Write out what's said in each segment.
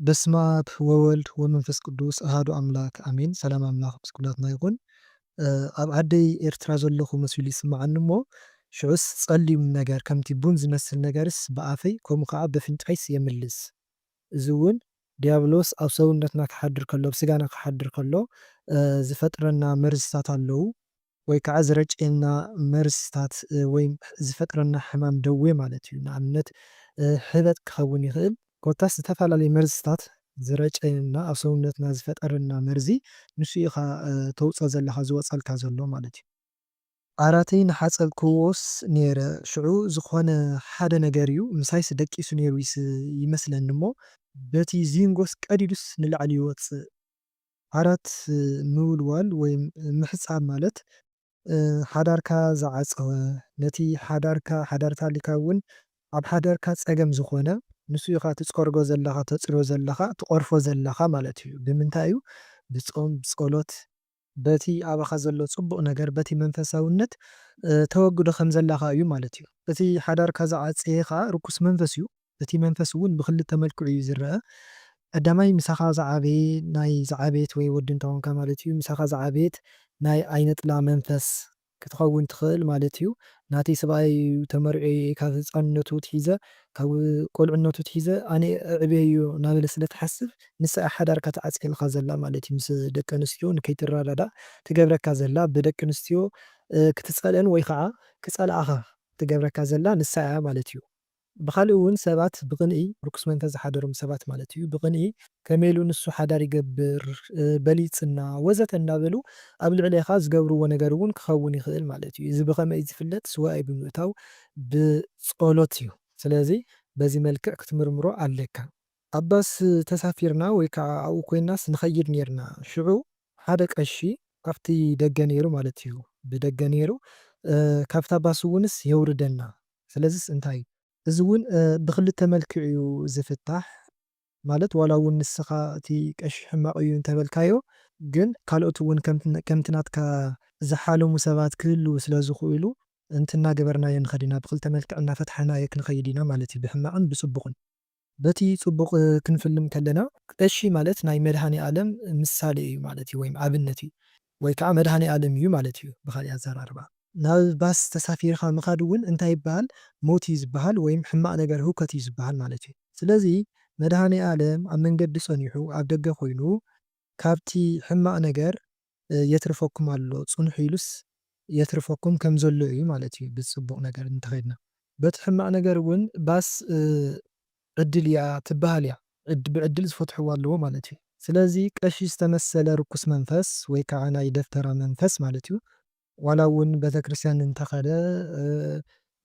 በስመ ኣብ ወወልድ ወመንፈስ ቅዱስ ኣሃዱ ኣምላክ ኣሜን። ሰላም ኣምላክ ምስ ኩላትና ይኹን። ኣብ ዓደይ ኤርትራ ዘለኹ መሲሉ ይስምዓኒ እሞ ሽዑስ ጸሊም ነገር ከምቲ ቡን ዝመስል ነገርስ ብኣፈይ ከምኡ ከዓ በፍንጫይስ የምልስ። እዚ እውን ዲያብሎስ ኣብ ሰውነትና ክሓድር ከሎ ኣብ ስጋና ክሓድር ከሎ ዝፈጥረና መርዝታት ኣለዉ። ወይ ከዓ ዝረጨየና መርዝታት ወይ ዝፈጥረና ሕማም ደዌ ማለት እዩ። ንኣብነት ሕበጥ ክኸውን ይኽእል። ኮታስ ዝተፈላለዩ መርዝታት ዝረጨየና ኣብ ሰውነትና ዝፈጠረና መርዚ ንሱ ኢኻ ተውፅኦ ዘለኻ ዝወፀልካ ዘሎ ማለት እዩ። ዓራተይ ንሓፀብክዎስ ነይረ። ሽዑ ዝኾነ ሓደ ነገር እዩ ምሳይስ ደቂሱ ነይሩ ይመስለኒ እሞ በቲ ዚንጎስ ቀዲዱስ ንላዕሊ ይወፅእ። ዓራት ምውልዋል ወይ ምሕጻብ ማለት ሓዳርካ ዝዓጸወ፣ ነቲ ሓዳርካ ሓዳርካ ኣሊካ እውን ኣብ ሓዳርካ ጸገም ዝኾነ ንሱ ኢኻ ትጸርጎ ዘለኻ፣ ተጽርዮ ዘለኻ፣ ትቐርፎ ዘለኻ ማለት እዩ። ብምንታይ እዩ? ብጾም፣ ብጸሎት፣ በቲ ኣባኻ ዘሎ ጽቡቕ ነገር በቲ መንፈሳውነት ተወግዶ ከም ዘለኻ እዩ ማለት እዩ። እቲ ሓዳርካ ዝዓጸየ ኸኣ ርኩስ መንፈስ እዩ። እቲ መንፈስ እውን ብክልተ መልክዑ እዩ ዝረአ። ቀዳማይ ምሳኻ ዝዓበየ ናይ ዝዓበየት ወይ ወዲ እንተኾንካ ማለት እዩ። ምሳኻ ዝዓበየት ናይ ኣይነጥላ መንፈስ ክትኸውን ትኽእል ማለት እዩ። ናተይ ሰብኣይ እዩ ተመርዕዮ እየ ካብ ህፃንነቱ ትሒዘ ካብ ቆልዕነቱ ትሒዘ ኣነ እዕብየዮ እናበለ ስለ ትሓስብ ንሳ እያ ሓዳርካ ትዓፅየልካ ዘላ ማለት እዩ። ምስ ደቂ ኣንስትዮ ንከይትረዳዳእ ትገብረካ ዘላ ብደቂ ኣንስትዮ ክትፀልአን ወይ ከዓ ክፀልኣኻ ትገብረካ ዘላ ንሳ እያ ማለት እዩ። ብኻልእ እውን ሰባት ብቕንኢ ርኩስ መንፈስ ዝሓደሮም ሰባት ማለት እዩ ብቕንኢ ከመይ ኢሉ ንሱ ሓዳር ይገብር በሊፅና ወዘተ እናበሉ ኣብ ልዕሌኻ ዝገብርዎ ነገር እውን ክኸውን ይኽእል ማለት እዩ። እዚ ብኸመይ ዝፍለጥ? ስዋኤ ብምእታው ብፀሎት እዩ። ስለዚ በዚ መልክዕ ክትምርምሮ ኣለካ። ኣባስ ተሳፊርና ወይ ከዓ ኣብኡ ኮይናስ ንኸይድ ነይርና። ሽዑ ሓደ ቀሺ ኣብቲ ደገ ነይሩ ማለት እዩ። ብደገ ነይሩ ካብታ ባስ እውንስ የውርደና። ስለዚስ እንታይ? እዚ እውን ብክልተ መልክዕ እዩ ዝፍታሕ። ማለት ዋላ እውን ንስኻ እቲ ቀሺ ሕማቕ እዩ እንተበልካዮ ግን ካልኦት እውን ከምቲ ናትካ ዝሓለሙ ሰባት ክህልው ስለ ዝኽእሉ እንትናገበርናዮ ንኸድ ኢና ብክልተ መልክዕ እናፈትሓናዮ ክንኸይድ ኢና ማለት እዩ ብሕማቕን ብፅቡቕን። በቲ ጽቡቕ ክንፍልም ከለና ቀሺ ማለት ናይ መድሃኔ ኣለም ምሳሌ እዩ ማለት እዩ ወይም ኣብነት እዩ ወይ ከዓ መድሃኔ ኣለም እዩ ማለት እዩ ብኻሊእ ኣዘራርባ። ናብ ባስ ተሳፊርካ ምኻድ እውን እንታይ ይበሃል? ሞት እዩ ዝበሃል ወይም ሕማቕ ነገር ህውከት እዩ ዝበሃል ማለት እዩ። ስለዚ መድሃኔ ኣለም ኣብ መንገዲ ጸኒሑ ኣብ ደገ ኮይኑ ካብቲ ሕማቕ ነገር የትርፈኩም ኣሎ ጽንሑ ኢሉስ የትርፈኩም ከም ዘሎ እዩ ማለት እዩ። ብጽቡቕ ነገር እንተኸድና በቲ ሕማቕ ነገር እውን ባስ ዕድል እያ ትበሃል እያ። ብዕድል ዝፈትሕዎ ኣለዎ ማለት እዩ። ስለዚ ቀሺ ዝተመሰለ ርኩስ መንፈስ ወይ ከዓ ናይ ደፍተራ መንፈስ ማለት እዩ። ዋላ እውን ቤተክርስትያን እንተኸደ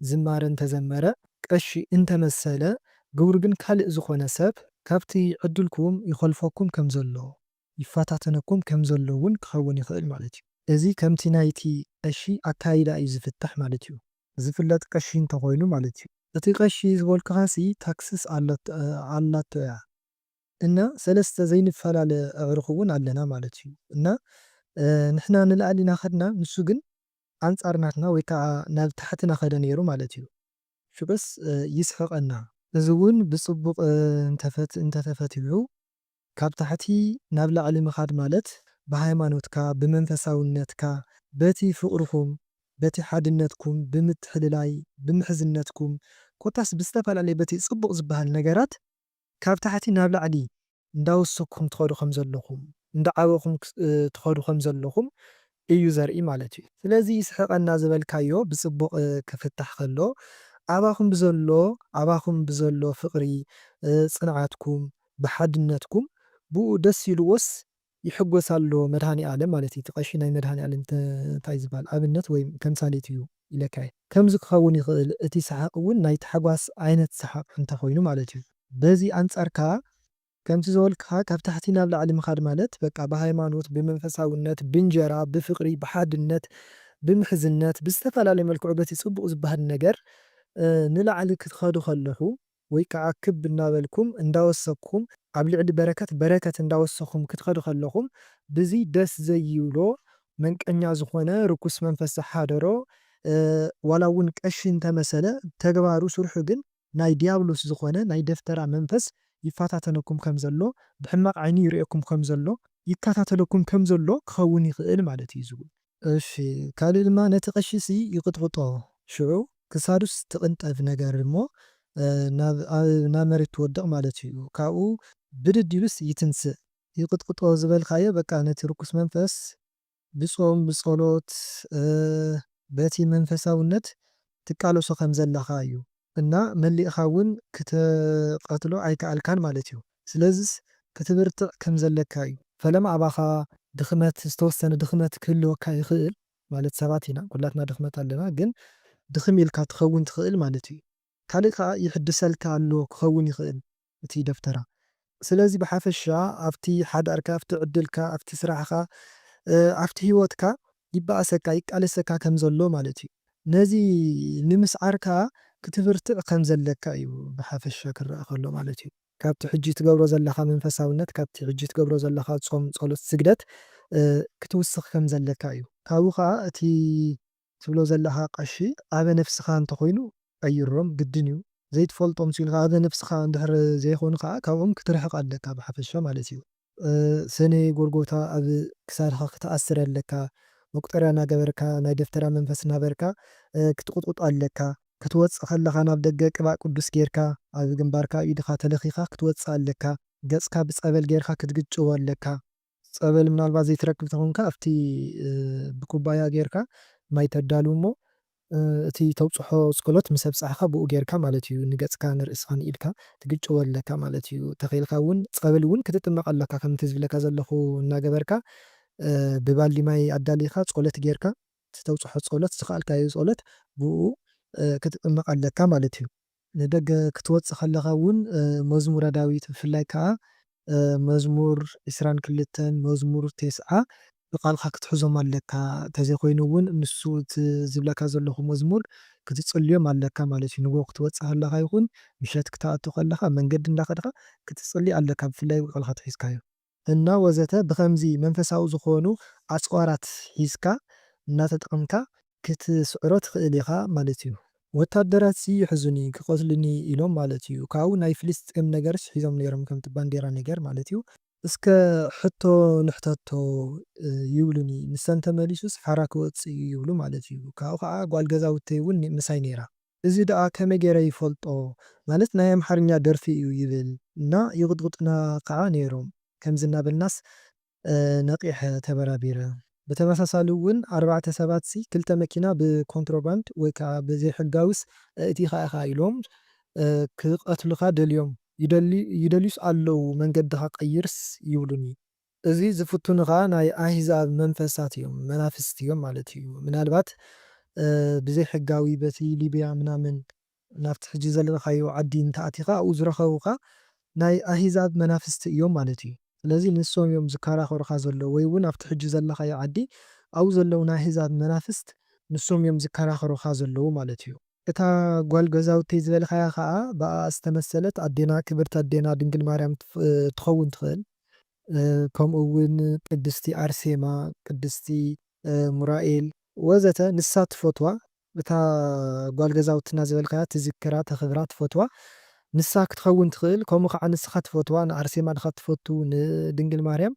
ዝማረ እንተዘመረ ቀሺ እንተመሰለ ግብሩ ግን ካልእ ዝኾነ ሰብ ካብቲ ዕድልኩም ይኸልፈኩም ከም ዘሎ ይፈታተነኩም ከም ዘሎ እውን ክኸውን ይኽእል ማለት እዩ። እዚ ከምቲ ናይቲ ቀሺ ኣካይዳ እዩ ዝፍታሕ ማለት እዩ። ዝፍለጥ ቀሺ እንተኾይኑ ማለት እዩ። እቲ ቀሺ ዝበልኩኻሲ ታክስስ ኣላቶ እያ እና ሰለስተ ዘይንፈላለ ኣዕሩኽ እውን ኣለና ማለት እዩ። እና ንሕና ንላዕሊ ናኸድና ንሱ ግን ኣንጻር ናትና ወይ ከዓ ናብ ታሕቲ ናኸደ ነይሩ ማለት እዩ። ሽዑስ ይስሕቐና። እዚ እውን ብጽቡቕ እንተተፈቲሑ ካብ ታሕቲ ናብ ላዕሊ ምኻድ ማለት ብሃይማኖትካ፣ ብመንፈሳውነትካ፣ በቲ ፍቕርኹም፣ በቲ ሓድነትኩም፣ ብምትሕልላይ፣ ብምሕዝነትኩም፣ ኮታስ ብዝተፈላለየ በቲ ጽቡቕ ዝበሃል ነገራት ካብ ታሕቲ ናብ ላዕሊ እንዳወሰኩም ትኸዱ ከም ዘለኹም እንዳዓበኹም ትኸዱ ከም ዘለኹም እዩ ዘርኢ ማለት እዩ። ስለዚ ይስሕቐና ዝበልካዮ ብፅቡቕ ክፍታሕ ከሎ ኣባኹም ብዘሎ ኣባኹም ብዘሎ ፍቕሪ ፅንዓትኩም ብሓድነትኩም ብኡ ደስ ኢልዎስ ይሕጎስ ኣሎ መድሃኒ ኣለም ማለት እዩ። እቲ ቀሺ ናይ መድሃኒ ኣለም እንታይ ዝበሃል ኣብነት ወይ ከምሳሌት እዩ ኢለካ እየ። ከምዚ ክኸውን ይኽእል እቲ ሰሓቕ እውን ናይ ታሕጓስ ዓይነት ሰሓቕ እንተኾይኑ ማለት እዩ። በዚ ኣንጻር ከኣ ከምቲ ዝበልኩኻ ካብ ታሕቲ ናብ ላዕሊ ምኻድ ማለት በቃ ብሃይማኖት፣ ብመንፈሳውነት፣ ብእንጀራ፣ ብፍቕሪ፣ ብሓድነት፣ ብምሕዝነት፣ ብዝተፈላለየ መልክዑ በቲ ጽቡቕ ዝበሃል ነገር ንላዕሊ ክትኸዱ ከለኹ ወይ ከዓ ክብ እናበልኩም እንዳወሰኽኩም ኣብ ልዕሊ በረከት በረከት እንዳወሰኹም ክትኸዱ ከለኹም ብዚ ደስ ዘይብሎ መንቀኛ ዝኾነ ርኩስ መንፈስ ዝሓደሮ ዋላ እውን ቀሺ እንተመሰለ ተግባሩ ስርሑ ግን ናይ ዲያብሎስ ዝኾነ ናይ ደፍተራ መንፈስ ይፈታተነኩም ከም ዘሎ፣ ብሕማቕ ዓይኒ ይርእየኩም ከም ዘሎ፣ ይከታተለኩም ከም ዘሎ ክኸውን ይኽእል ማለት እዩ ዝብል። እሺ፣ ካልእ ድማ ነቲ ቀሺሲ ይቕጥቕጦ። ሽዑ ክሳዱስ ትቕንጠብ ነገር እሞ፣ እ፣ ናብ፣ ኣብ፣ ናብ መሬት ትወድቕ ማለት እዩ። ካብኡ ብድድ ኢሉስ ይትንስእ። ይቕጥቅጦ ዝበልካዮ በቃ ነቲ ርኩስ መንፈስ ብጾም፣ ብጸሎት፣ እ፣ በቲ መንፈሳውነት ትቃለሶ ከም ዘለኻ እዩ። እና መሊእኻ እውን ክትቐትሎ ኣይከኣልካን ማለት እዩ። ስለዚስ ክትብርትዕ ከም ዘለካ እዩ። ፈለማ ኣባኻ ድኽመት፣ ዝተወሰነ ድኽመት ክህልወካ ይኽእል ማለት ሰባት ኢና፣ ኩላትና ድኽመት ኣለና። ግን ድኽም ኢልካ ትኸውን ትኽእል ማለት እዩ። ካልእ ከኣ ይሕድሰልካ ኣሎ ክኸውን ይኽእል እቲ ደብተራ። ስለዚ ብሓፈሻ ኣብቲ ሓዳርካ፣ ኣብቲ ዕድልካ፣ ኣብቲ ስራሕኻ፣ እ፣ ኣብቲ ህይወትካ ይበኣሰካ፣ ይቃለሰካ ከም ዘሎ ማለት እዩ። ነዚ ንምስዓር ከኣ ክትብርትዕ ከም ዘለካ እዩ ብሓፈሻ ክረኣ ከሎ ማለት እዩ። ካብቲ ሕጂ ትገብሮ ዘለኻ መንፈሳውነት፣ ካብቲ ሕጂ ትገብሮ ዘለኻ ጾም፣ ጸሎት፣ ስግደት፣ እ፣ ክትውስኽ ከም ዘለካ እዩ። ካብኡ ከኣ እቲ ትብሎ ዘለኻ ቀሺ ኣበ ነፍስኻ እንተኾይኑ ቀይሮም ግድን እዩ። ዘይትፈልጦም ሲልካ ኣበ ነፍስኻ እንድሕር ዘይኾኑ ከኣ ካብኦም ክትርሕቕ ኣለካ ብሓፈሻ ማለት እዩ። እ፣ ሰኔ ጎልጎታ ኣብ ክሳድኻ ክትኣስር ኣለካ። መቁጠርያ እናገበርካ ናይ ደፍተራ መንፈስ እናበርካ፣ እ፣ ክትቁጥቁጥ ኣለካ። ክትወጽእ ከለኻ ናብ ደገ ቅባእ ቅዱስ ጌርካ ኣብ ግንባርካ ኢድኻ ተለኺኻ ክትወጽእ ኣለካ። ገጽካ ብጸበል ጌርካ ክትግጭዎ ኣለካ። ጸበል ምናልባት ዘይትረክብ ተኾንካ ኣብቲ፣ እ፣ ብኩባያ ጌርካ ማይ ተዳሉ እሞ፣ እ፣ እቲ ተብጽሖ ጸሎት ምስ ኣብጻሕካ ብኡ ጌርካ ማለት እዩ ንገጽካ ንርእስኻ ንኢድካ ትግጭዎ ኣለካ ማለት እዩ። ተኺኢልካ እውን ጸበል እውን ክትጥመቕ ኣለካ ከምቲ ዝብለካ ዘለኹ እናገበርካ፣ እ፣ ብባልዲ ማይ ኣዳሊኻ ጸሎት ጌርካ እቲ ተብጽሖ ጸሎት ዝኸኣልካዮ ጸሎት ብኡ፣ እ፣ ክትጥመቕ ኣለካ ማለት እዩ። ንደገ ክትወጽእ ከለኻ እውን፣ እ፣ መዝሙረ ዳዊት ብፍላይ ከኣ፣ እ፣ መዝሙር ዕስራን ክልተን መዝሙር ተስዓ ብቓልካ ክትሕዞም ኣለካ። እንተዘይኮይኑ እውን ንሱ እቲ ዝብለካ ዘለኹ መዝሙር ክትጽልዮም ኣለካ ማለት እዩ። ንግሆ ክትወጽእ ከለኻ ይኹን ምሸት ክትኣቱ ከለኻ መንገዲ እንዳኸድካ ክትጽሊ ኣለካ፣ ብፍላይ ብቓልካ ትሒዝካዮ። እና ወዘተ ብኸምዚ መንፈሳዊ ዝኾኑ ኣጽዋራት ሒዝካ እናተጠቐምካ ክትስዕሮ ትኽእል ኢኻ ማለት እዩ። ወታደራትሲ ይሕዙኒ፣ ክቐትሉኒ ኢሎም ማለት እዩ። ካብኡ ናይ ፍልስጤም ነገርስ ሒዞም ነይሮም፣ ከምቲ ባንዴራ ነገር ማለት እዩ። እስከ ሕቶ ንሕተቶ፣ እ፣ ይብሉኒ፣ ንሰን ተመሊሱስ ሓራ ክወጽእ እዩ ይብሉ ማለት እዩ። ካብኡ ኸዓ ጓል ገዛውተይ እውን ምሳይ ነይራ። እዚ ደኣ ከመይ ገይረ ይፈልጦ? ማለት ናይ ኣምሓርኛ ደርፊ እዩ ይብል እና ይቕጥቕጡና ከዓ ነይሮም። ከምዚ እናበልናስ፣ እ፣ ነቒሐ ተበራቢረ። ብተመሳሳሊ እውን ኣርባዕተ ሰባትሲ ክልተ መኪና ብኮንትሮባንድ ወይ ከዓ ብዘይሕጋዊስ ኣእቲኻ ኢኻ ኢሎም፣ እ፣ ክቐትሉኻ ደልዮም። ይደሊ-፣ ይደልዩስ ኣለዉ መንገድኻ ቀይርስ ይብሉኒ። እዚ ዝፍትኑ ኸኣ ናይ ኣህዛብ መንፈሳት እዮም፣ መናፍስቲ እዮም ማለት እዩ። ምናልባት፣ እ፣ ብዘይሕጋዊ በቲ ሊብያ ምናምን ናብቲ ሕጂ ዘለኻዮ ዓዲ እንተኣቲኻ ኣብኡ ዝረኸቡኻ ናይ ኣህዛብ መናፍስቲ እዮም ማለት እዩ። ስለዚ ንሶም እዮም ዝከራኸሩኻ ዘለዉ ወይ እውን ኣብቲ ሕጂ ዘለኻዮ ዓዲ ኣብኡ ዘለዉ ናይ ኣህዛብ መናፍስት ንሶም እዮም ዝከራኸሩኻ ዘለዉ ማለት እዩ። እታ ጓል ገዛውተይ ዝበልካያ ኸኣ ብኣኣ ዝተመሰለት ኣዴና ክብርቲ ኣዴና ድንግል ማርያም ትፍ-፣ ትኸውን ትኽእል። እ፣ ከምኡ እውን ቅድስቲ ኣርሴማ፣ ቅድስቲ፣ እ፣ ሙራኤል ወዘተ ንሳ ትፈትዋ። እታ ጓል ገዛውትና ዝበልካያ ትዝክራ፣ ተኽብራ፣ ትፈትዋ ንሳ ክትኸውን ትኽእል። ከምኡ ኸዓ ንስኻ ትፈትዋ፣ ንኣርሴማ ድኻ ትፈቱ፣ ንድንግል ማርያም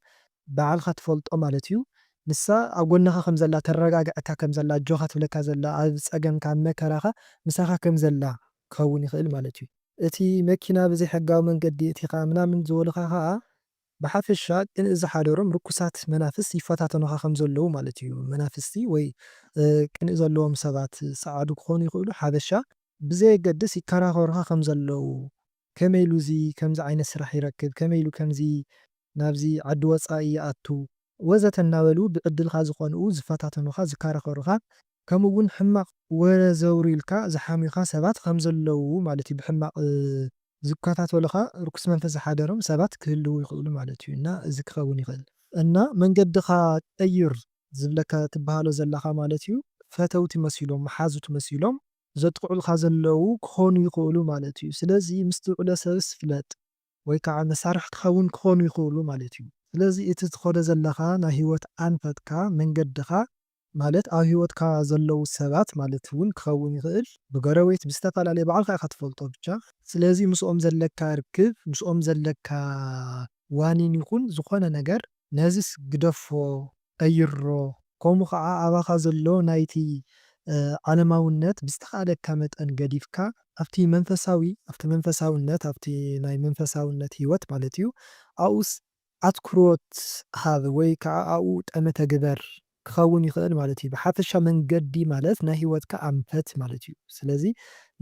ባዕልኻ ትፈልጦ ማለት እዩ። ንሳ ኣብ ጎንኻ ከም ዘላ፣ ተረጋግዐካ ከም ዘላ፣ ኣጆኻ ትብለካ ዘላ፣ ኣብ ጸገምካ፣ ኣብ መከራኻ ምሳኻ ከም ዘላ ክኸውን ይኽእል ማለት እዩ። እቲ መኪና ብዘይሕጋዊ መንገዲ እቲኻ ምናምን ዝበሉኻ ኸኣ ብሓፈሻ ቅንኢ ዝሓደሮም ርኩሳት መናፍስት ይፈታተኑኻ ከም ዘለዉ ማለት እዩ። መናፍስቲ ወይ፣ እ፣ ቅንኢ ዘለዎም ሰባት ጸዓዱ ክኾኑ ይኽእሉ፣ ሓበሻ ብዘየገድስ ይከራኸሩኻ ከም ዘለዉ፣ ከመይ ኢሉ እዚ ከምዚ ዓይነት ስራሕ ይረክብ፣ ከመይ ኢሉ ከምዚ ናብዚ ዓዲ ወጻኢ ይኣቱ ወዘተ እናበሉ ብዕድልካ ዝቐንኡ፣ ዝፈታተኑኻ፣ ዝከራኸሩኻ፣ ከምኡ እውን ሕማቕ ወረ ዘውርዩልካ፣ ዝሓምዩኻ ሰባት ከም ዘለዉ ማለት እዩ። ብሕማቕ፣ እ፣ ዝከታተሉኻ፣ ርኩስ መንፈስ ዝሓደሮም ሰባት ክህልዉ ይኽእሉ ማለት እዩ። እና እዚ ክኸውን ይኽእል። እና መንገድኻ ቀይር ዝብለካ ትበሃሎ ዘለኻ ማለት እዩ። ፈተውቲ መሲሎም፣ መሓዙት መሲሎም ዘጥቅዑልካ ዘለዉ ክኾኑ ይኽእሉ ማለት እዩ። ስለዚ ምስትውዕለ ሰብስ ፍለጥ፣ ወይ ከዓ መሳርሕትኻ እውን ክኾኑ ይኽእሉ ማለት እዩ። ስለዚ እቲ ትኸዶ ዘለኻ ናይ ህይወት ኣንፈትካ፣ መንገድኻ ማለት ኣብ ህይወትካ ዘለዉ ሰባት ማለት እውን ክኸውን ይኽእል፣ ብጎረቤት፣ ብዝተፈላለየ ባዕልኻ ኢኻ ትፈልጦ ብቻ። ስለዚ ምስኦም ዘለካ ርክብ፣ ምስኦም ዘለካ ዋኒን ይኹን ዝኾነ ነገር ነዚስ ግደፎ፣ ቀይሮ፣ ከምኡ ኸዓ ኣባኻ ዘሎ ናይቲ፣ እ፣ ዓለማውነት ብዝተኻእለካ መጠን ገዲፍካ ኣብቲ መንፈሳዊ፣ ኣብቲ መንፈሳውነት፣ ኣብቲ ናይ መንፈሳውነት ህይወት ማለት እዩ። ኣብኡስ ኣትኩሮት ሃብ ወይ ከዓ ኣብኡ ጠመተ ግበር ክኸውን ይኽእል ማለት እዩ። ብሓፈሻ መንገዲ ማለት ናይ ህይወትካ ኣንፈት ማለት እዩ። ስለዚ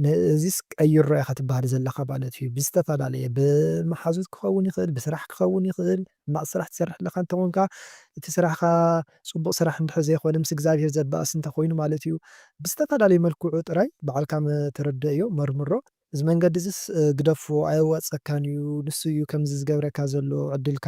ነዚስ ቀይሮ ኢኻ ትበሃል ዘለኻ ማለት እዩ። ብዝተፈላለየ፣ ብመሓዙት ክኸውን ይኽእል፣ ብስራሕ ክኸውን ይኽእል። ሕማቕ ስራሕ ትሰርሕ ኣለኻ እንተኾንካ፣ እቲ ስራሕኻ ጽቡቕ ስራሕ እንድሕር ዘይኮነ፣ ምስ እግዚኣብሄር ዘባእስ እንተኾይኑ ማለት እዩ። ብዝተፈላለየ መልክዑ ጥራይ ባዕልካ መ-፣ ተረድእዮ፣ መርምሮ። እዚ መንገዲ እዚስ፣ እ፣ ግደፎ፣ ኣየዋጸካን እዩ፣ ንሱ እዩ ከምዚ ዝገብረካ ዘሎ፣ ዕድልካ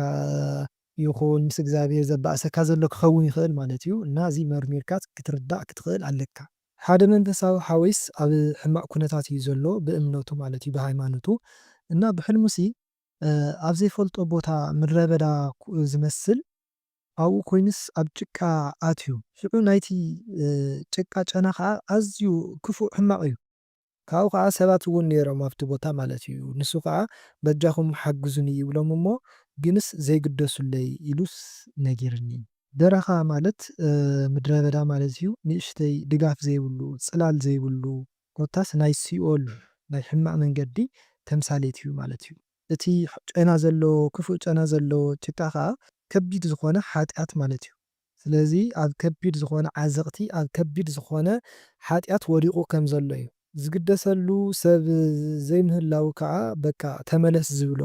ይኹን ምስ እግዚኣብሄር ዘባእሰካ ዘሎ ክኸውን ይኽእል ማለት እዩ። እና እዚ መርሚርካ ክትርዳእ ክትኽእል ኣለካ። ሓደ መንፈሳዊ ሓወይስ ኣብ ሕማቕ ኩነታት እዩ ዘሎ፣ ብእምነቱ ማለት እዩ፣ ብሃይማኖቱ። እና ብሕልሙሲ፣ እ፣ ኣብ ዘይፈልጦ ቦታ ምድረ በዳ ኩ-፣ ዝመስል፣ ኣብኡ ኮይኑስ ኣብ ጭቃ ኣትዩ። ሽዑ ናይቲ፣ እ፣ ጭቃ ጨና ኸዓ ኣዝዩ ክፉእ ሕማቕ እዩ። ካብኡ ኸዓ ሰባት እውን ነይሮም ኣብቲ ቦታ ማለት እዩ። ንሱ ኸዓ በጃኹም ሓግዙኒ ይብሎም እሞ ግንስ ዘይግደሱለይ ኢሉስ ነጊርኒ። በረኻ ማለት፣ እ፣ ምድረ በዳ ማለት እዩ። ንእሽተይ ድጋፍ ዘይብሉ፣ ጽላል ዘይብሉ፣ ኮታስ ናይ ሲኦል ናይ ሕማቕ መንገዲ ተምሳሌት እዩ ማለት እዩ። እቲ ጨና ዘለዎ፣ ክፉእ ጨና ዘለዎ ጭቃ ኸዓ ከቢድ ዝኾነ ሓጢኣት ማለት እዩ። ስለዚ ኣብ ከቢድ ዝኾነ ዓዘቕቲ፣ ኣብ ከቢድ ዝኾነ ሓጢኣት ወዲቑ ከም ዘሎ እዩ። ዝግደሰሉ ሰብ ዘይምህላው ከዓ በቃ ተመለስ ዝብሎ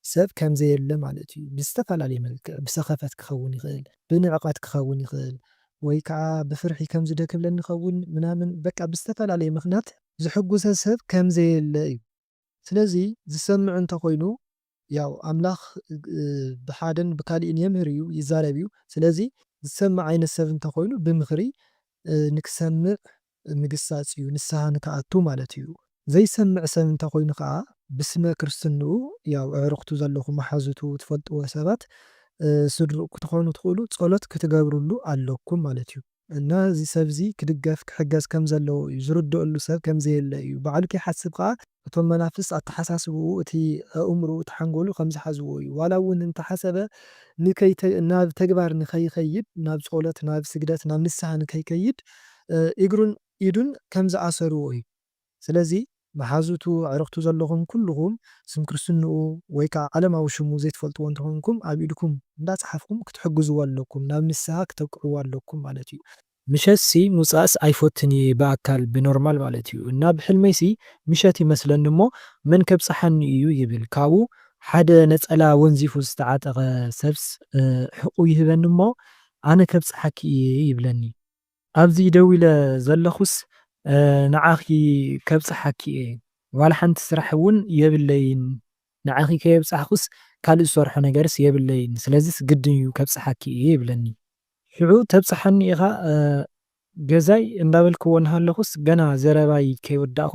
ሰብ ከም ዘየለ ማለት እዩ። ብዝተፈላለየ መልክዕ፣ ብሰኸፈት ክኸውን ይኽእል፣ ብንዕቐት ክኸውን ይኽእል፣ ወይ ከዓ ብፍርሒ ከም ዝደክብለኒ ይኸውን ምናምን፣ በቃ ብዝተፈላለየ ምኽንያት ዝሕጉሰ ሰብ ከም ዘየለ እዩ። ስለዚ ዝሰምዕ እንተኾይኑ፣ ያው ኣምላኽ፣ እ፣ ብሓደን ብካልእን የምህር እዩ፣ ይዛረብ እዩ። ስለዚ ዝሰምዕ ዓይነት ሰብ እንተኾይኑ ብምኽሪ፣ እ፣ ንክሰምዕ ምግሳጽ እዩ፣ ንስሓ ንክኣቱ ማለት እዩ። ዘይሰምዕ ሰብ እንተኾይኑ ኸዓ ብስመ ክርስትንኡ፣ ያው ኣዕሩኽቱ ዘለኹም፣ መሓዙቱ፣ ትፈልጥዎ ሰባት፣ እ፣ ስድርኡ ክትኾኑ ትኽእሉ፣ ጸሎት ክትገብርሉ ኣለኩም ማለት እዩ። እና እዚ ሰብ እዚ ክድገፍ ክሕገዝ ከም ዘለዎ እዩ፣ ዝርድአሉ ሰብ ከም ዘየለ እዩ። ባዕሉ ከይሓስብ ኸዓ እቶም መናፍስት ኣተሓሳስብኡ፣ እቲ ኣእምሮኡ፣ እቲ ሓንጎሉ ከም ዝሓዝዎ እዩ። ዋላ እውን እንተሓሰበ ንከይተ-፣ ናብ ተግባር ንከይኸይድ፣ ናብ ጸሎት፣ ናብ ስግደት፣ ናብ ንስሓ ንከይከይድ፣ እ፣ እግሩን ኢዱን ከም ዝኣሰርዎ እዩ። ስለዚ መሓዙቱ፣ ኣዕሩኽቱ ዘለኹም ኩልኹም ስም ክርስትንኡ ወይ ከዓ ዓለማዊ ሽሙ ዘይትፈልጥዎ እንተኾንኩም ኣብ ኢድኩም እንዳጸሓፍኩም ክትሕግዝዎ ኣለኩም፣ ናብ ንስሓ ክተብቅዕዎ ኣለኩም ማለት እዩ። ምሸትሲ ምውጻእስ ኣይፈቱን እየ ብኣካል ብኖርማል ማለት እዩ። እና ብሕልመይሲ ምሸት ይመስለኒ እሞ መን ከብጽሓኒ እዩ ይብል። ካብኡ ሓደ ነጸላ ወንዚፉ ዝተዓጠቐ ሰብስ፣ እ፣ ሕቑ ይህበኒ እሞ ኣነ ከብጽሓኪ እየ ይብለኒ። ኣብዚ ደው ኢለ ዘለኹስ፣ እ፣ ንዓኺ ከብጽሓኪ እየ። ዋላ ሓንቲ ስራሕ እውን የብለይን። ንዓኺ ከየብጻሕኩስ ካልእ ዝሰርሖ ነገርስ የብለይን። ስለዚስ ግድን እዩ ከብጽሓኪ እየ ይብለኒ። ሽዑ ተብጽሓኒ ኢኻ፣ እ፣ ገዛይ እንዳበልክዎ እናሃለኹስ ገና ዘረባይ ከይወዳእኹ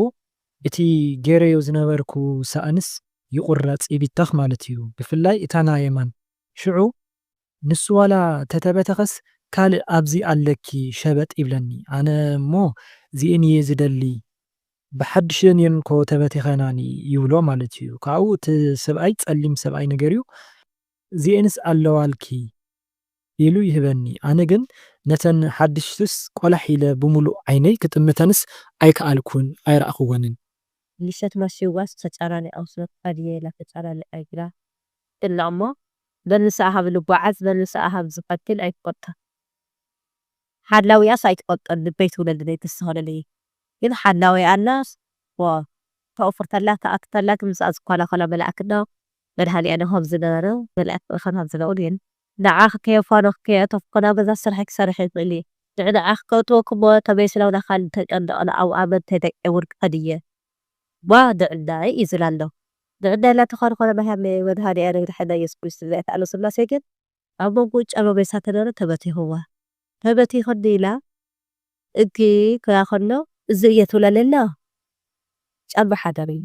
እቲ ገይረዮ ዝነበርኩ ሳእንስ ይቑረጽ፣ ይብተኽ ማለት እዩ። ብፍላይ እታ ናይ የማን። ሽዑ ንሱ ዋላ ተተበተኸስ ካልእ ኣብዚ ኣለኪ ሸበጥ ይብለኒ። ኣነ እሞ እዚኤን እየ ዝደሊ፣ ብሓድሸን እየን እኮ ተበቲኸናኒ ይብሎ ማለት እዩ። ካብኡ እቲ ሰብኣይ ጸሊም ሰብኣይ ነገር እዩ፣ እዚኤንስ ኣለዋልኪ ኢሉ ይህበኒ። ኣነ ግን ነተን ሓድሽትስ ቆላሕ ኢለ ብምሉእ ዓይነይ ክጥምተንስ ኣይከኣልኩን፣ ኣይረኣኽወንን። ምሸት መሽዋስ ተጨናኒቐ ስለ ትኸድየ ኢላ ተጨናኒቐ ኢላ ትብላ እሞ፣ በል ንስኣ ሃብ ልጓዓዝ፣ በል ንስኣ ሃብ ዝኸድክን ኣይትፈልጦን። ሓላዊኣስ ኣይትፈልጦን፣ ልበይ ትብለኒ ዘይተስተኸለለይ። ግን ሓላዊ ኣላ፣ ዎ፣ ተቕፍር ተላ፣ ተኣቱ ተላ፣ ግን ምስኣ ዝኳላኸላ መልኣክ እንዶ መድሃኒኣነ ከም ዝነበረ፣ መልኣክ ከም ዝነበሩ ግን ንዓኺ ከየፋነኹ ከየእተኹ ናብ ገዛ ስራሐይ ክሰርሕ ይኽእል እየ። ንዕ ንዓኺ ከእትወኪ እሞ ተመይስለ ናኻ ተጨነቕለ ኣብኣ መን ተደቂቡን ክኸድ እየ። ዋ ንዕናይ እዩ ዝላ ኣሎ። ንዕናይ ላተኾነ ኮነ መሃመ መድሃኒኣነ መድሓና ኢየሱስ ክርስቶስ ዘይተኣሎ ስላሴ ግን ኣብ መንጎ ጫማ መይሳ ተነረ ተበቲኽዋ። ተበቲኽኒ ኢላ እግሪ ክያ ከሎ እዚ እየ ትብለለና። ጫማ ሓዳር እዩ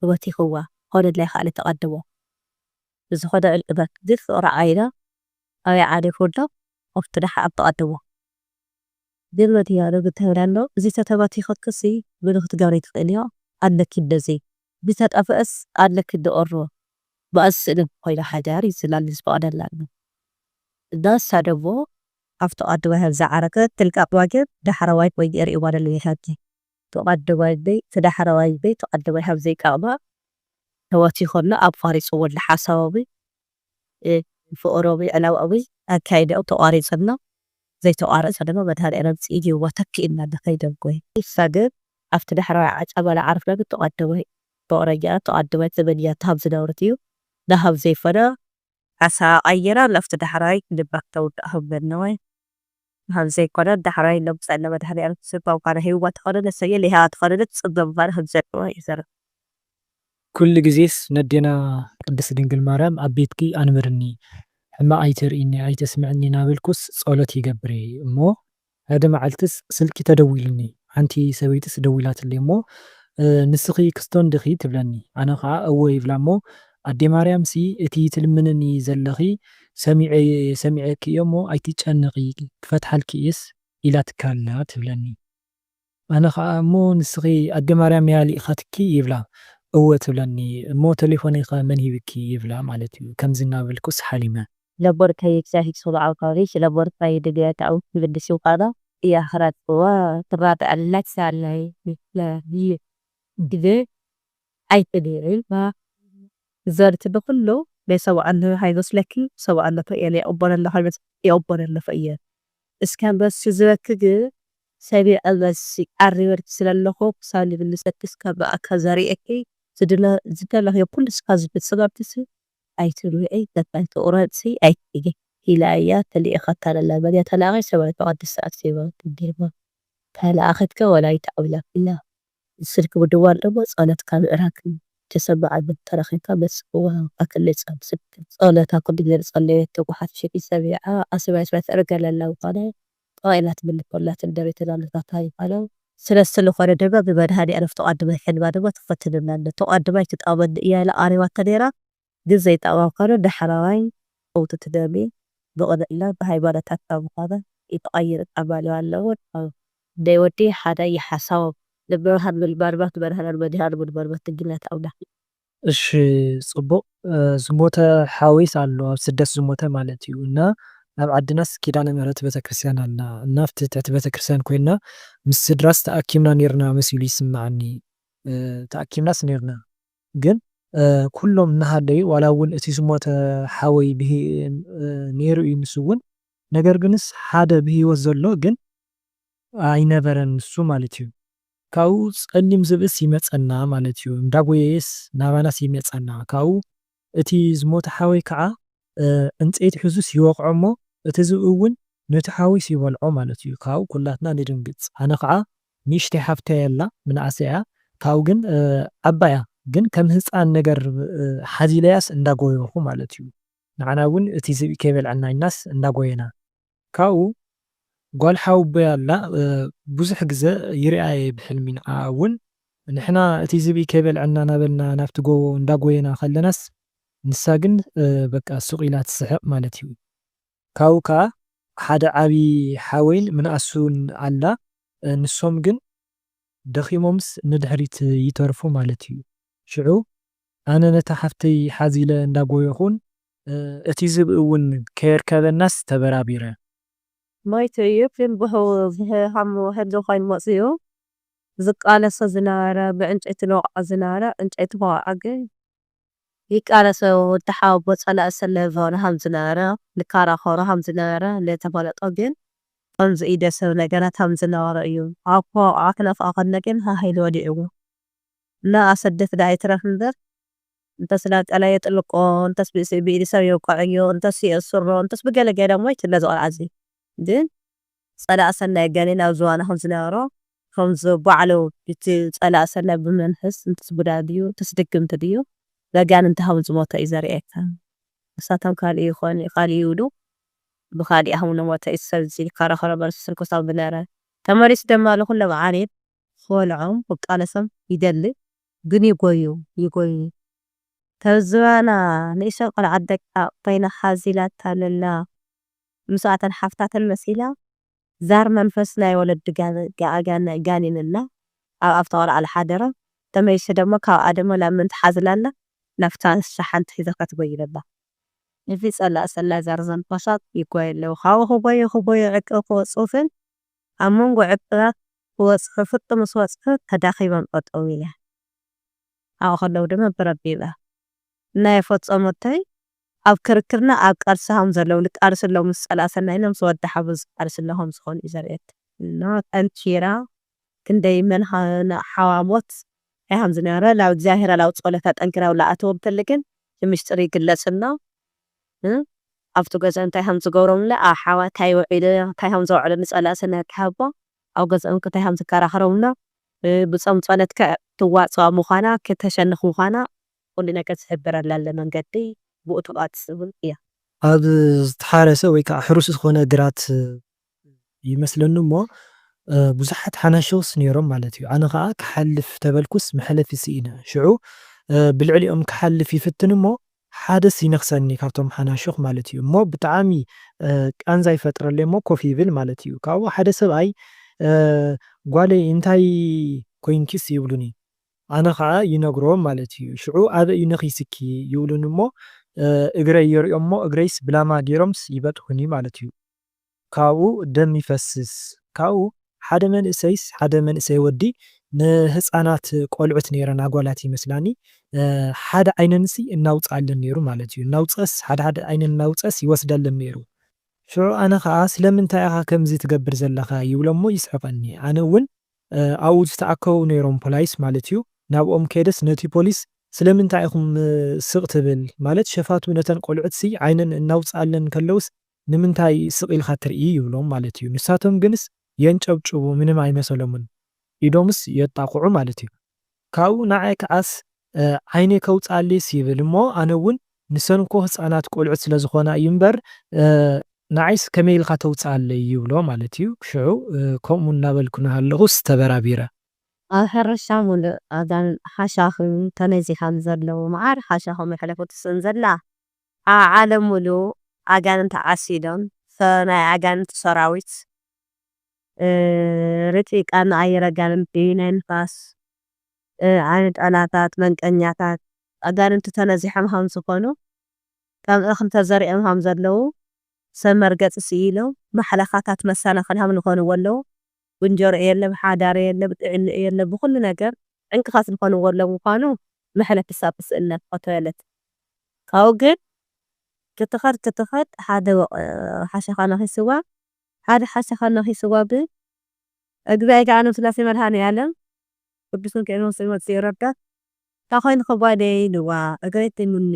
ተበቲኽዋ። ኮነ ድላይ ከኣለ ተቐድሞ። ብዝኾነ ዕልቅበት ግን ፍቕሪ ዓይና ኣበይ ዓሪፉ ኣሎ ኣብቲ ደሓ ኣብ ተቐድሞ። ግን መትያዶ ብትህብረ ኣሎ። እዚ ተተባቲኸክሲ ምኑ ክትገብሪ ትኽእል እዮ ኣለኪ እንደዚ። ብተጠፍእስ ኣለኪ እንደኦሮ። ብኣዚ ስእሊ ኮይና ሓዳር ይዝላል ዝፈቐደላ ኣሎ። እና እሳ ደሞ ኣብቲ ቀድማይ ከም ዝዓረገ ትልቃ ዋግን ዳሕረዋይ ወይ የርእይዋ ደሎ ይሃብቲ። ተቐደማይ በይ፣ እቲ ዳሕረዋይ በይ፣ ተቐደማይ ከም ዘይቃቕማ ተወቲ ከሎ ኣብ ፋሪጽ ወላ ሓሳቦም፣ እ፣ ፍቕሮም፣ ዕላማኦም ኣካይደኦም ተቋሪጽ ኣሎ። ዘይተቋረጸ ድማ መድሃኒኣለም ጽኢድ ይዋ ተኪእና ንኸይደም ጎይ። ንሳ ግን ኣብቲ ዳሕረዋይ ዓጫ ባላ ዓርፍና ግን ተቐደማይ ፍቕረኛ፣ ተቐደማይ ዘመንያ ተሃብ ዝነብርት እዩ። ናሃብ ዘይፈና ዓሳ ቀይራ ናብቲ ዳሕረዋይ ልባ ክተውድእ ከም ዘለወ። ከም ዘይኮነ ዳሕረዋይ ለምጸለ መድሃኒኣለም ጽባው ካነ ሂዋ ተኸደነ ሰየ ሊሃ ተኸደነ ጽበ ምዃነ ከም ዘለወ እዩ ዘረብ። ኩሉ ግዜስ ነዴና ቅድስት ድንግል ማርያም ኣብ ቤትኪ ኣንብርኒ፣ ሕማቕ ኣይተርእይኒ፣ ኣይተስምዕኒ እናበልኩስ ጸሎት ይገብር እየ እሞ፣ ሓደ መዓልትስ ስልኪ ተደዊሉኒ፣ ሓንቲ ሰበይትስ ደዊላትለይ እሞ፣ "እ፣ ንስኺ ክስቶን ዲኺ?" ትብለኒ። ኣነ ኸዓ፣ "እወ" ይብላ እሞ፣ "ኣዴ ማርያምሲ እቲ ትልምንኒ ዘለኺ ሰሚዐ-፣ ሰሚዐኪ እየ እሞ ኣይትጨነቒ፣ ክፈትሓልኪ እየስ ኢላትካ ኣላ" ትብለኒ። ኣነ ኸዓ፣ "እሞ ንስኺ ኣደ ማርያም እያ ልኢኻትኪ?" ይብላ። "እወ" ትብለኒ። "እሞ ቴሌፎነይ ኸ መን ሂብኪ?" ይብላ ማለት እዩ። ከምዚ እናበልኩስ ሓሊመ። ለቦርካይ እግዚኣብሔር ሰብዓ ካሪሽ ለቦርካይ ድግያት ኣው ትብልሲ ውቃዳ እያ ኽራጥዋ ትራድ ኣላት ሳላይ ለይ ድግ ኣይትድሪ ባ ዘርት ብኩሉ ናይ ሰብዓ ኣለፈ ሃይመስለኪ ሰብዓ ኣለፈ እየ ናይ ኦቦን ኣለፈ እየ እስከ በስ ዝበክግ ሰቢዐ በስ ኣሪበርክ ስለለኹ ክሳብ ይብልሰክስ ካብ ብኣካ ዘርእየኪ ዝድለ ዝደለኽዮ ኩሉ ስካ ዝፍጽም ኣብቲ ሲ ኣይትብልዒ ተታይ ትቑረጽ ሲ ኣይትብሊ ኢላ እያ ተልኢኻታ ለላ በል እያ ተላቒ ሰብኣይ ተቐድስ ሰዓት ሴባ ትብልዋ ተላኣኸትከ ወላ ኣይትዓብላ ኢላ ስልክ ምድዋል ደሞ ጸሎትካ ምዕራግ ተሰማዓኒ ተረኺብካ በስክዋ ኣክለይ ጸሎት ስልክ ጸሎታ ኩሉ ገለ ጸለየት ተጓሓፍ ሽቂ ሰቢዓ ኣስባይ ስባት እርገለላ ምዃነ ጠዋኢላ ትምልኮላት እንደቤት ላለታታ ይባለው ስለስልኾነ ድማ ብመድሃኒ ኣረፍቶ ኣድመ ሕልማ ድማ ትፈትንና ኣሎ ተቋድማይ ትጣመኒ እያ ኢላ ኣሬዋታ ነይራ ግን ዘይጣማም ከሎ ዳሕራዋይ ፈውቲ ትደሚ ብቕንዕና ብሃይማኖታትና ምዃና ይተቐይር ጣማሉ ኣለዎ ናይ ወዲ ሓደ ይሓሳቦም ንብርሃን ምልባርባት መድሃናን መድሃን ምልባርባት ትግነት ኣውዳ እሺ ጽቡቕ ዝሞተ ሓወይስ ኣሎ ኣብ ስደት ዝሞተ ማለት እዩ እና ኣብ ዓድናስ ኪዳነ ምህረት ቤተክርስትያን ኣላ እና ኣብቲ ትሕቲ ቤተክርስትያን ኮይና ምስ ስድራስ ተኣኪብና ነርና መሲሉ ይስምዓኒ ተኣኪብናስ ነርና ግን ኩሎም እናሃለዩ ዋላ እውን እቲ ዝሞተ ሓወይ ነይሩ እዩ ንሱ እውን ነገር ግንስ ሓደ ብህይወት ዘሎ ግን ኣይነበረን ንሱ ማለት እዩ ካብኡ ጸሊም ዝብእስ ይመጸና ማለት እዩ እንዳጎየየስ ናባናስ ይመጸና ካብኡ እቲ ዝሞተ ሓወይ ከዓ ዕንፀይቲ ሒዙስ ይወቕዖ እሞ እቲ ዝብኢ እውን ነቲ ሓወይስ ይበልዖ ማለት እዩ ካብኡ ኩላትና ንድንግፅ ኣነ ከዓ ንእሽተይ ሓፍተይ ኣላ ምንኣሰ እያ ካብኡ ግን ዓባያ ግን ከም ህፃን ነገር ሓዚለያስ እንዳጎየኹ ማለት እዩ ንዓና እውን እቲ ዝብኢ ከይበልዐና ኢልናስ እንዳጎየና ካብኡ ጓል ሓወቦይ ኣላ ብዙሕ ግዘ ይሪኣ እየ ብሕልሚ ንዓኣ እውን ንሕና እቲ ዝብኢ ከይበልዐና እናበልና ናብቲ ጎቦ እንዳጎየና ከለናስ ንሳ ግን በቃ ሱቕ ኢላ ትስሕቕ ማለት እዩ ካብኡ ከዓ ሓደ ዓብዪ ሓወይን ምንኣሱን ኣላ ንሶም ግን ደኺሞምስ ንድሕሪት ይተርፉ ማለት እዩ። ሽዑ ኣነ ነታ ሓፍተይ ሓዚለ እንዳጎየኹን እቲ ዝብኢ እውን ከየርከበናስ ተበራቢረ። ሞይቱ እዩ ግን ብህም ኮይኑ መፅኡ ዝቃለሶ ዝነበረ ብዕንጨይቲ ዝወቕዖ ዝነበረ ዕንጨይቲ ክወቕዖ ግን ይቃለሰ ወዲ ሓወቦ ጸላኢ ሰናይ ዝኾነ ከም ዝነበረ ንከራኸሮ ከም ዝነበረ ለተፈለጦ ግን ከምዚ ኢደ ሰብ ነገራት ከም ዝነበረ እዩ። ኣኮ ኣክለፍ ኣኸነ ግን ሃህ ኢሉ ወዲዕዎ። እና ኣሰደት ዳ ኣይትረፍ እምበር እንተስ ላቀላ የጥልቆ እንተስ ብኢድ ሰብ የውቀዐዮ እንተስ የእስሮ እንተስ ብገለ ገለ ሞይት እለ ዝቆልዓ እዚ ግን ጸላእ ሰናይ ገሌን ኣብ ዝባኑ ከም ዝነበሮ ከም ዝበዓሉ እቲ ጸላእ ሰናይ ብመንፈስ እንተስ ቡዳ ድዩ እንተስ ድግምቲ ድዩ በጋንንቲ ከም ዝሞተ እዩ ዘርእየካ። ንሳቶም ካልእ ይኾን ካልእ ይብሉ ብኻሊእ ከም ዝሞተ እዩ ሰብ እዚ ይከራኸሮ በርሱ ስርኩሳም ዝነበረ ተመሊሱ ደማ ንኹሎም ዓሌት ክበልዖም ክቃለሶም ይደሊ ግን ይጎዩ ይጎዩ ተዝባና ንእሽተን ቆልዓ ደቃ ኮይና ሓዚላታ ለላ ምስኣተን ሓፍታተን መሲላ ዛር መንፈስ ናይ ወለዲ ጋነ-፣ ጋ-፣ ጋነ-፣ ጋኔን እና ኣብ ኣፍታ ቆልዓ ሓደረ። ተመይሸ ደሞ ካብ ኣደሞ ላምን ትሓዝላላ ናፍታ ሸሓንቲ ሒዘካ ትጎይለላ። እዚ ጸላእ ሰላ ዛር ዘንፈሳት ይጓየ ኣለዉ። ካብኡ ክጎዩ ክጎዩ ዕቂ ክወጽኡ ግን ኣብ መንጎ ዕቅባት ክወጽሑ ፍርቂ ምስ ወጽሑ ተዳኺቦም ጠጠው ኢለ። ኣብኡ ከለዉ ድማ ብረቢባ እናየ ፈጸሞተይ ኣብ ክርክርና ኣብ ቃልሲ ሃም ዘለዉ ልቃልሲ ኣለዉ ምስ ጸላእሰና ኢሎም ምስ ወዲ ሓቡ ዝቃልሲ ኣለዉ ከም ዝኾኑ እዩ ዘርእየት። እና ጠንኪራ ክንደይ መን ሃ-፣ ና-፣ ሓዋሞት እንታይ ሃም ዝነበረ ላብ እግዚኣብሔር ላብ ጸሎታ ጠንኪራ ውላ ኣተወብተል ግን ብምሽጥር ይግለጽ ኣሎ። እ? ኣብቲ ገዛ እንታይ ሃም ዝገብሮምለ ኣብ ሓዋ እንታይ ውዒሉ እንታይ ሃም ዘውዕሉ ንጸላእሰና ክሃቦ ኣብ ገዛኦም እንታይ ሃም ዝከራኸሮምና ብጾም ጸሎት ክትዋጽዋ ምዃና፣ ክተሸንኽ ምዃና፣ ኩሉ ነገር ዝሕብረላ ኣሎ መንገዲ ብኡ ትቐጽ እውን እያ። ኣብ ዝተሓረሰ ወይ ከዓ ሕሩስ ዝኾነ ግራት ይመስለኒ እሞ፣ እ፣ ብዙሓት ሓናሸውስ ነይሮም ማለት እዩ። ኣነ ኸዓ ክሓልፍ ተበልኩስ መሕለፊ ስኢነ። ሽዑ፣ እ፣ ብልዕሊኦም ክሓልፍ ይፍትን እሞ፣ ሓደስ ይነኽሰኒ ካብቶም ሓናሹኽ ማለት እዩ። እሞ ብጣዕሚ፣ እ፣ ቃንዛ ይፈጥረለይ እሞ ኮፍ ይብል ማለት እዩ። ካብኡ ሓደ ሰብኣይ፣ እ፣ "ጓለይ እንታይ ኮይንኪስ?" ይብሉኒ። ኣነ ኸዓ ይነግሮም ማለት እዩ። ሽዑ "ኣበይ እዩ ነኺስኪ?" ይብሉኒ እሞ፣ እ፣ እግረይ የርእዮም እሞ እግረይስ ብላማ ገይሮምስ ይበጥሁኒ ማለት እዩ። ካብኡ ደም ይፈስስ። ካብኡ ሓደ መንእሰይስ፣ ሓደ መንእሰይ ወዲ ንህፃናት ቆልዑት ነይረን ኣጓላት ይመስላኒ፣ እ፣ ሓደ ዓይነንሲ እናውፅኣለን ነይሩ ማለት እዩ። እናውፀስ፣ ሓደ ሓደ ዓይነን እናውፀስ ይወስደለን ነይሩ። ሽዑ ኣነ ኸዓ "ስለምንታይ ኢኻ ከምዚ ትገብር ዘለኻ?" ይብሎ እሞ ይስሕቐኒ። ኣነ እውን፣ እ፣ ኣብኡ ዝተኣከቡ ነይሮም ፖላይስ ማለት እዩ። ናብኦም ከይደስ ነቲ ፖሊስ "ስለምንታይ ኢኹም፣ እ፣ ስቕ ትብል?" ማለት ሸፋቱ ነተን ቆልዑትሲ ዓይነን እናውፅኣለን ከለውስ "ንምንታይ ስቕ ኢልካ ትርኢ?" ይብሎም ማለት እዩ። ንሳቶም ግንስ የንጨብጭቡ፣ ምንም ኣይመሰሎምን። ኢዶምስ የጣቕዑ ማለት እዩ። ካብኡ ንዓይ ከዓስ፣ እ፣ ዓይነይ ከውፅኣለይስ ይብል እሞ ኣነ እውን ንሰን እኮ ህፃናት ቆልዑት ስለ ዝኾና እዩ እምበር፣ እ፣ ንዓይስ ከመይ ኢልካ ተውፅኣለይ ይብሎ ማለት እዩ። ሽዑ፣ እ፣ ከምኡ እናበልኩ እናሃለኹስ ተበራቢረ። ኣብ ሕርሻ ሙሉእ ኣጋንንት ሓሻኽም ተነዚሃም ዘለዉ መዓር ሓሻኽም የሕለፉ ትስእን ዘላ። ኣብ ዓለም ሙሉእ ኣጋንንት ዓሲሎም፣ ሰ-፣ ናይ ኣጋንንት ሰራዊት፣ እ፣ ርቂቃን ኣየር ኣጋንንት እዩ፣ ናይ ንፋስ፣ እ፣ ዓይኒ ጠላታት፣ መንቀኛታት፣ ኣጋንንት ተነዚሖም ሃም ዝኾኑ፣ ከም እኽሊ ተዘሪኦም ሃም ዘለዉ፣ ሰብ መርገጺ ስኢሎም፣ ማሕለኻታት መሰናኽል ሃም ዝኾንዎ ኣለዉ። ብእንጀሮ የለ፣ ብሓዳር የለ፣ ብጥዕና የለ፣ ብኹሉ ነገር ዕንቅፋት ዝኾንዎ ኣለዉ ምዃኑ መሕለፊ ሳብ ስእነት ፎቶ የለት። ካብኡ ግን ክትኸድ ክትኸድ ሓደ ወ-፣ ሓሸኻ ነኺስዋ፣ ሓደ ሓሸኻ ነኺስዋ ግን እግዚኣብሔር ኣነ ስላሴ መድኃኔ ዓለም ቅዱስ ሚካኤል መንፈስ ቅዱስ ይረዳ። "እንታይ ኮይንኺ ጓለይ?" ኢልዋ፣ "እግረይ ትሙኒ"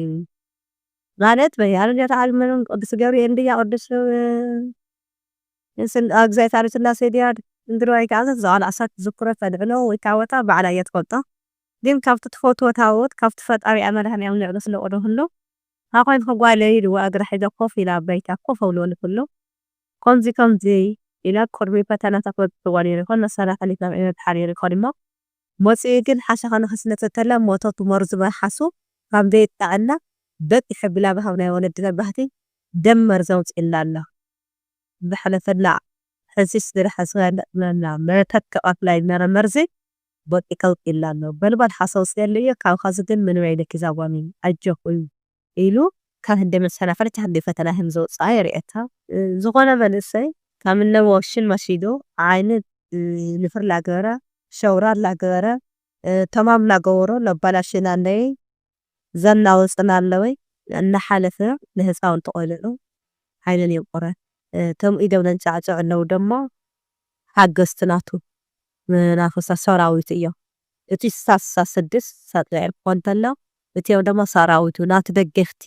ማለት በይ፣ ኣነ እንዲያ ተዓልመን ቅዱስ ገብርኤል እንድያ፣ ቅዱስ፣ እ፣ ስል-፣ እግዚኣብሔር ስላሴ ድያ፣ እንድሮ ኣይከኣዘት፣ እዛ ቃል ኣሳት ዝክረ ተልዕሎ ወይ ካወታ ባዕላ እያ ትፈልጦ። ግን ካብቲ ትፈትዎ ታቦት፣ ካብቲ ፈጣሪኣ መድኃኔ ዓለም ንዕሎ ስለ ቆዶ ህሎ፣ "እንታይ ኮይንኺ ጓለይ?" ኢልዋ፣ እግራ ሒዛ ኮፍ ኢላ ኣብ ባይታ ኮፍ ኣብልወሉ ኩሉ። "ከምዚ ከምዚ" ኢላ ቅድሚ ፈተናታት በጺሕዋ ነይሩ ይኾን፣ መሳርያ ሓሊፍና መጽሓ ነይሩ ይኾን እሞ፣ መጺኡ ግን ሓሻኻ ንኽስነተ ተላ ሞተቱ መርዙ መልሓሱ ካብ ዘይጣዕና በጺሑ ብላባ ካብ ናይ ወለድና ባህቲ ደም መርዚ ኣውጺእላ ኣሎ። ዝሓለፈላ ሕንሲስ ዝረሓስና መተክ ቀትላይ ዝነበረ መርዚ በቂ ከውጢላ ኣሎ። በልባል ሓሳው ስለ እየ፣ ካብ ኻዚ ግን ምንም ኣይለኪ ዛጓኒ፣ ኣጆኹ እዩ ኢሉ ካብ ህንደ መሰናፈል እቲ ህንደ ፈተና ህም ዘውፅኣ የርእየካ። እ፣ ዝኾነ መንእሰይ ካብ እነ ወሽን መሺዱ ዓይኒ፣ እ፣ ንፍር ላገበረ፣ ሸውራ ላገበረ፣ እ፣ ተማም ላገበሮ ለባላሽና ኣለይ ዘናወፅና ኣለወይ እናሓለፈ ንህፃውንቲ ቆልዑ ዓይነን የንቁረ። እ፣ እቶም ኢዶም ነንጫዕጭዕ ኣለዉ ደሞ ሓገዝቲ ናቱ መናፍስቲ ሰራዊት እዮም። እቲ ስሳ ስሳ ስድስት ሰሪዑ ክኾን እንተሎ፣ እቲኦም ደሞ ሰራዊቱ ናቱ ደገፍቲ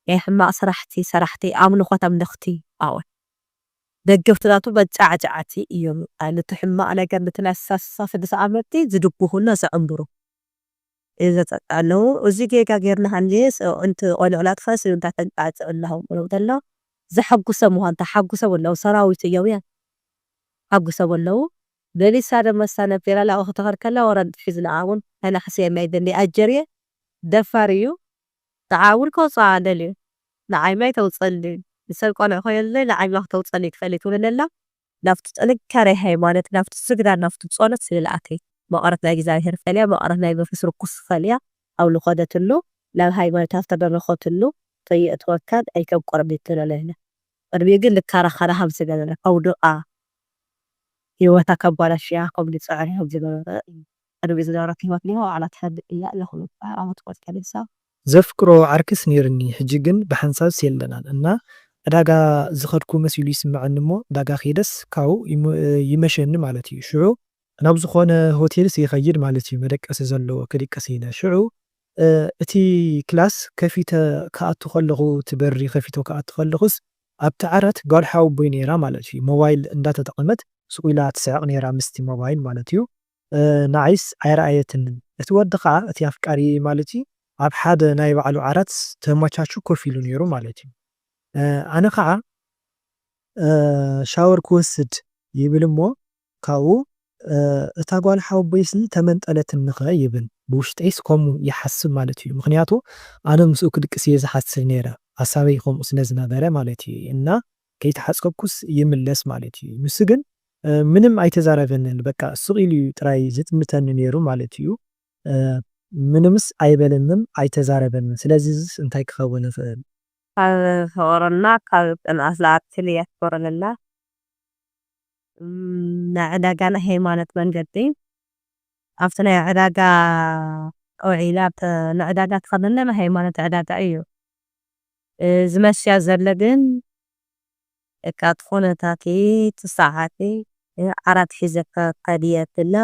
ናይ ሕማቕ ስራሕቲ ሰራሕቲ ኣምልኾት ኣምለኽቲ ኣወ ደገፍቲ ናቱ መጫዕጫዕቲ እዮም። ነቲ ሕማቕ ነገር ነቲ ናይ ስሳ ስሳ ስድስት ኣመንቲ ዝድግፉና ዘዕንብሩ። እዩ ዘጸቃ ኣለዉ። እዚ ጌጋ ጌርና ሃልየ ስ-፣ እንቲ ቆልዑ ላጥፋ ስዩንታ ተንቃጽ ኣለዉ ብሎ ተሎ ዘሐጉሰ ምዃን ተሓጉሰ ወለዉ ሰራዊት እዮም እያ ሓጉሰ ወለዉ። በሊሳ ደመሳ ነቢራ ላኡ ከተኸርከላ ወረድ ሒዝ ለኣውን ተናሕሲ የማይ ደሊ ኣጀርየ ደፋር እዩ። ንዓውን ከውጽኣ ደልዩ። ንዓይ ማይ ተውጸሊ። ንሰብ ቆልዑ ኮይለይ ንዓይ ማይ ተውጸሊ ትፈሊ ትብለላ። ናብቲ ጥንካሬ ሃይማኖት፣ ናብቲ ስግዳን፣ ናብቲ ጸሎት ስለ ዝኣተየ፣ መቐረት ናይ እግዚኣብሔር ፈልያ፣ መቐረት ናይ መንፈስ ርኩስ ፈልያ፣ ኣብ ልኸደትሉ፣ ናብ ሃይማኖታ ዝተደረኸትሉ፣ ከየእትወካን ኣይተንቆርቢትለለለ። ቅድሚኡ ግን ልካራኸራ ከም ዝገበረ፣ ከውድቓ፣ ህይወታ ከባላሽያ ከም ዝጸዕረ ከም ዝገበረ እዩ። ቅድሚ ዝነበረት ህይወት ዲሆ ባዕላ ትፈልጥ እያ ኣለኹ። ዓመት ቆልቀ ልሳ ዘፍቅሮ ዓርክስ ነይርኒ፣ ሕጂ ግን ብሓንሳብስ የለናን እና ዕዳጋ ዝኸድኩ መሲሉ ይስምዐኒ እሞ ዕዳጋ ከይደስ ካብኡ ይመ- ይመሸኒ ማለት እዩ። ሽዑ ናብ ዝኾነ ሆቴልስ ይኸይድ ማለት እዩ። መደቀሲ ዘለዎ ክድቅስ ኢለ። ሽዑ እ፣ እቲ ክላስ ከፊተ ክኣቱ ከለኹ፣ እቲ በሪ ከፊቶ ክኣቱ ከለኹስ ኣብቲ ዓራት ጓል ሓወቦይ ነይራ ማለት እዩ። ሞባይል እንዳተጠቐመት ስቕ ኢላ ትስሕቕ ነይራ ምስቲ ሞባይል ማለት እዩ። ንዓይስ ኣይረኣየትንን። እቲ ወዲ ኸዓ፣ እቲ ኣፍቃሪ ማለት እዩ፣ ኣብ ሓደ ናይ ባዕሉ ዓራት ተመቻቹ ኮፍ ኢሉ ነይሩ ማለት እዩ። ኣነ ኸዓ ሻወር ክወስድ ይብል እሞ ካብኡ እታ ጓል ሓወቦይሲ ተመንጠለትኒኸ ይብል። ብውሽጠይስ ከምኡ ይሓስብ ማለት እዩ። ምኽንያቱ ኣነ ምስኡ ክድቅስ እየ ዝሓስብ ነይረ፣ ሓሳበይ ከምኡ ስለ ዝነበረ ማለት እዩ። እና ከይተሓጸብኩስ ይምለስ ማለት እዩ። ንሱ ግን ምንም ኣይተዛረበንን፣ በቃ ስቕ ኢሉ እዩ ጥራይ ዝጥምተኒ ነይሩ ማለት እዩ። ምንምስ ኣይበለንን፣ ኣይተዛረበንን። ስለዚ እዚስ እንታይ ክኸውን ይኽእል? ካብ ፍቕርና ካብ ቅንኣት ዝኣክል እያ ትገብረልና። ናይ ዕዳጋ ናይ ሃይማኖት መንገዲ ኣብቲ ናይ ዕዳጋ ውዒላ ንዕዳጋ ትኸደለ ናይ ሃይማኖት ዕዳጋ እዩ ዝመስያ ዘሎ። ግን እካ ትኾነታቲ ትሰዓቲ ዓራት ሒዘ ከድየትላ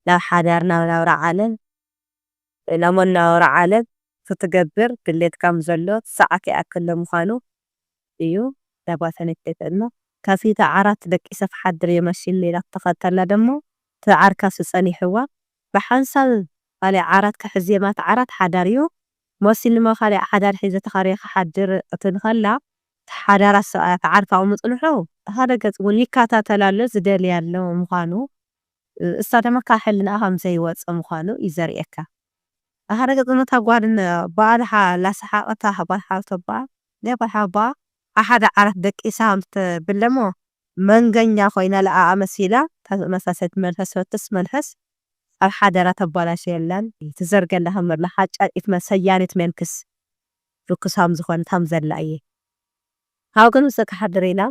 ናብ ሓዳር ናብ ናብራ ዓለም ናብ መናወሪ ዓለም ክትገብር ድሌት ከም ዘሎ ትሰዓት ይኣክል ምዃኑ እዩ። ዳባተን ይፍለጠልና። ከፊተ ዓራት ደቂሰ ክሓድር እየ መሲሉ ኢላ ክትኸተላ ደሞ እቲ ዓርካስ ጸኒሕዋ። ብሓንሳብ ካልእ ዓራት ክሕዝ እየ ማለት ዓራት ሓዳር እዩ መሲሉ እሞ ካልእ ሓዳር ሒዘ ተኻርየ ክሓድር ክትብል ከላ እቲ ሓዳራ ሰብኣያ እቲ ዓርካ ምጽንሑ ሓደ ገጽ እውን ይከታተላ ኣሎ ዝደልያ ኣሎ ምዃኑ እሳ ድማ ካብ ሕልናኣ ከም ዘይወፀ ምዃኑ እዩ ዘርእየካ። ሓደ ገፅ ነታ ጓል በኣልሓ ላሰሓቐታ በልሓ ተባ ናይ በልሓ ባ ኣሓደ ዓራት ደቂሳ ምትብለሞ መንገኛ ኮይና ለኣኣ መሲላ መሳሰት መልፈስ ፈትስ መልፈስ ኣብ ሓደራ ተባላሽ የላን ትዘርገላ ከም መላ ሓጫቂት መሰያኒት መንክስ ርኩስ ከም ዝኾነት ከም ዘላ እየ። ካብ ግን ምስ ክሓድር ኢላ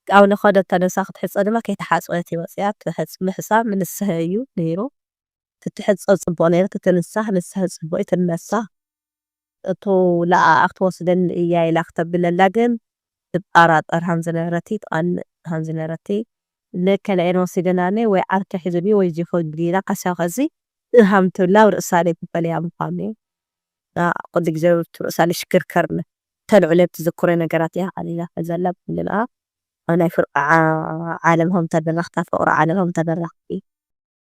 ኣብ ንኸደት ተነሳ ክትሕፀ ድማ ከይተሓፅበት ይወፅያ ትሕፅ ምሕፃብ ምንስሀ እዩ ነይሩ። ትትሕፀ ፅቡቕ ነይሩ ትትንሳህ ንስሀ ፅቡቕ ትነሳ እቱ ለኣኣ ክትወስደኒ እያ ኢላ ክተብለላ ግን ትጠራጠር ከም ዝነበረቲ ትቐንእ ከም ዝነበረቲ ንከለኤን ወሲደናኒ ወይ ዓርኪ ሒዙኒ ወይ ዚኾን ዲና ካሳ ከዚ እሃም ትብላ ኣብ ርእሳ ላይ ትፈልያ ምዃኑ እዩ። ኩሉ ግዜ ርእሳ ላይ ሽክርከርነ ተልዕለ ትዝክሮ ነገራት እያ ኣሊላ ዘላ ብልልኣ ናይ ፍርቂ ዓለም ከም ተደረኽታ ፍቅሪ ዓለም ከም ተደረኽቲ